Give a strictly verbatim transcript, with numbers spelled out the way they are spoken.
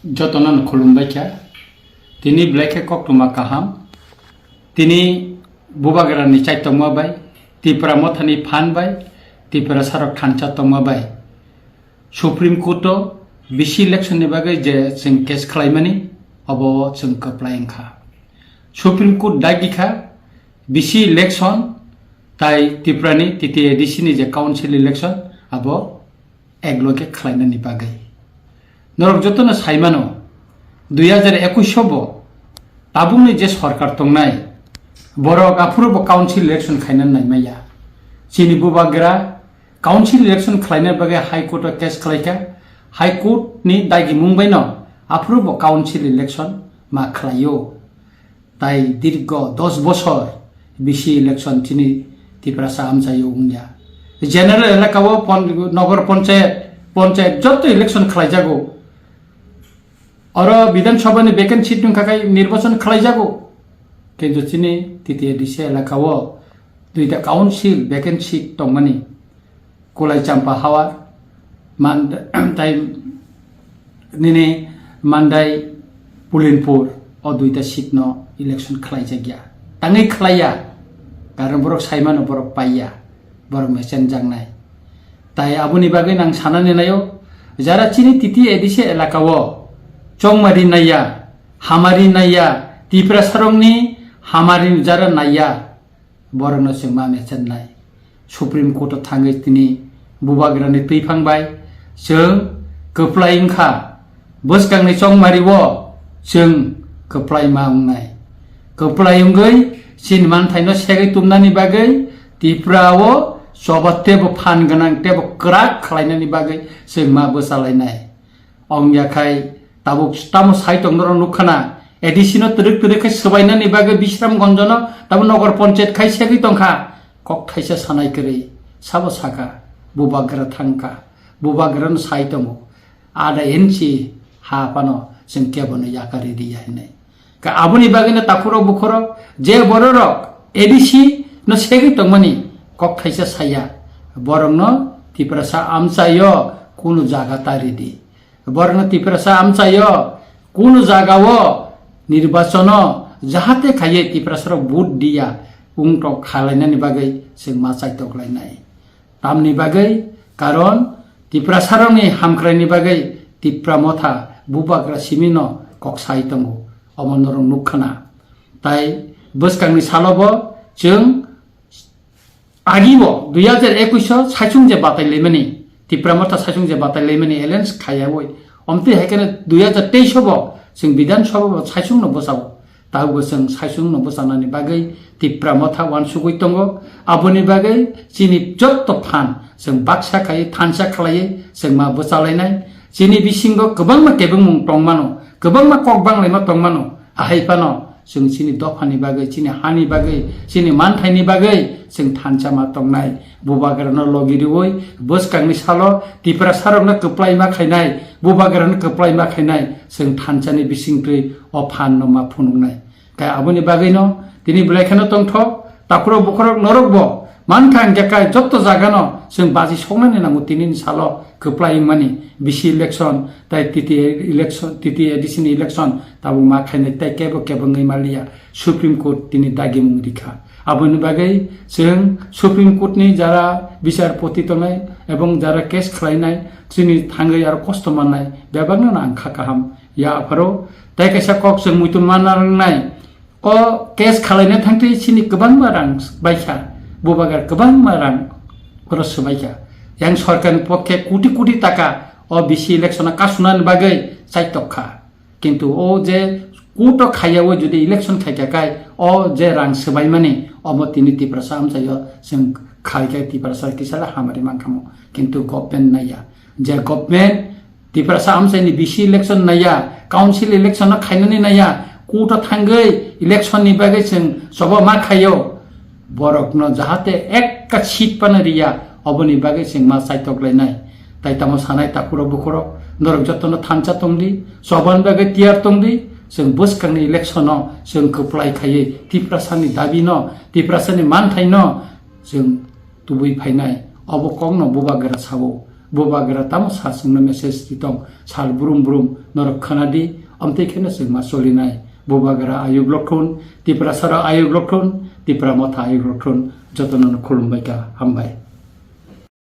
Jotono no khulumbai kha. Tini belai khe koktwma kaham. Tini Bubagrani chaitokma bai, Tipra Mothani phan bai, Tiprasarok thansa tongma bai Supreme Court o B C election ni bagwi je chwng case khlaimani, obo chwng kwplai wngkha. Supreme Court dagi kha B C election tai Tiprani T T A D C ni je council election abo ek loge khlainani bagwi. Norok jotono saimano, dui hajar ekwis o bo tabukni je sorkar tongnai, borok aphuru bo council election khaina naimaya. Chini Bubagra council election khlaina bagwi High Court o case khlaikha. High Court ni dagimung baino aphuru bo council election ma khlaio. Tai dirgo dos bosor B C election chini Tiprasa amchaio wngya. General elaka o pon-, nogor ponchayat, ponchayat joto election khlaijago. Oro Bidhan Sabha ni vacant seat wngkha khai nirbachon khlaijago. Kintu chini T T A D C elaka o duita council vacant seat tongmani. Kulai Champa Hawar, Man-, tai nini Mandai Pulinpur o duita seat no election khlaijakya. Tangwi khlaiya, karon borok saimano borok paiya, borok mechenjaknai. Tai aboni bagwi nang sanani naio, jara chini T T A D C elaka o chongmari naiya, hamari naiya, Tiprasarokni hamari jara naiya, borokno chwng ma mechennai. Supreme Court o thangwi tini Bubagrani twiphang bai chwng kwplai wngkha. Bwskangni chongmari o chwng kwplai ma wngnai. Kwplai wngwi chini manthaino segwi tumnani bagwi Tripura o choba teibo phan gwnang teibo kwrak khlainani bagwi chwng ma bwchalainai. Ongya khai tabuk tamo sai tong norok nukha na, A D C no twrwk twrwk khai swbainani bagwi Bisramganj no tabuk nogor ponchayat khai segwi tongkha. Kok thaisa sanai kwrwi sabo saka, Bubagra thangkha, Bubagra no sai tongo, ada inchi ha phano chwng kebo no yakari riya hinwi. Ka aboni bagwino takhurok bukhurok je bororok A D C no segwi tongmani kok thaisa saya, borokno Tiprasa amchaio kunu jaga ta ridi. Borokno Tiprasa amchaio kunu jagao nirbachono jahate khaiye Tiprasarok vote diya wngtok khalainani bagwi chwng ma chaitoklainai. Tamni bagwi, karon Tiprasarokni hamkraini bagwi Tipra Motha Bubagra simino kok sai tongo, omo norok nukha na. Tai bwskangni salo bo chwng agi bo dui hajar ekwis o saichung je batai laimani, Tipra Motha saichung je batai laimani alliance khaiyawi, omtwi hai kheno dui hajar teis o bo chwng Bidhan Sabha bo saichung no bwchao. Tabukbo chwng saichung no bwchanani bagwi Tipra Motha uansugwi tongo. Aboni bagwi chini jotto phan chwng baksa khaiwi thansa khlaiwi chwng ma bwchalainai. Chini bisingo kwbangma kebengmung tongmano, kwbangma kok banglaima tongmano. Ahai phano chwng chini dophani bagwi, chini hani bagwi, chini manthaini bagwi chwng thansa ma tongnai. Bubagrano logi riwi bwskangni salo Tiprasarokno kwplai ma khainai, Bubagrano kwplai ma khainai, chwng thansani bisingtwi o phanno ma phunuknai. Khe aboni bagwino tini belai kheno tongthok, takhurok bukhurok norokbo mankha hwnkhe kai jotto jagano chwng baji soknani nango tinini salo kwplai wngmani B C election tai T T A election, T T A D C ni election tabuk ma khainai tai kebo kebo wngwi manliya. Supreme Court tini dagimung rikha. Aboni bagwi chwng Supreme Court ni jara bichar poti tongnai ebong jara case khlainai chini thangwi aro kosto mannai bebakno ang kha kaham ya apharo. Tai kaisa kok chwng muitu manna nangnai. O case khalaina thangtwi chini kwbangma rang baikha, Bubagra kwbangma rang oro swbaikha. Yang sorkarni pokhe koti koti taka o B C election o kasunani bagwi chaitok kha. Kintu o je court o khaiyawi jodi election khaikha khai o je rang swbaimani omo tini Tiprasa amchaio chwng khaikhe Tiprasa kisala hamari mankhamu. Kintu government naiya. Je government Tiprasa amchaini B C election naiya, council election no khainani naiya, court o thangwi election ni bagwi chwng choba ma khaio. Borokno jahate ekka seat phano riya, oboni bagwi chwng ma chaitok lainai. Tai tamo sanai takhurok bukhurok, norok jotono thansa tongdi, chobani bagwi tiyar tongdi, chwng bwskangni election o chwng kwplai khaiwi Tiprasani dabi no, Tiprasani manthai no chwng tubui phainai. Obo kokno Bubagra sao. Bubagra tamo sa chwngno message ri tong, sal brum brum norok khwnadi, omtwi kheno chwng ma solinai. Bubagra ayuk lokthun, Tiprasarok ayuk lokthun, Tipra Motha ayuk lokthun, jotono khulumbai kha, hambai.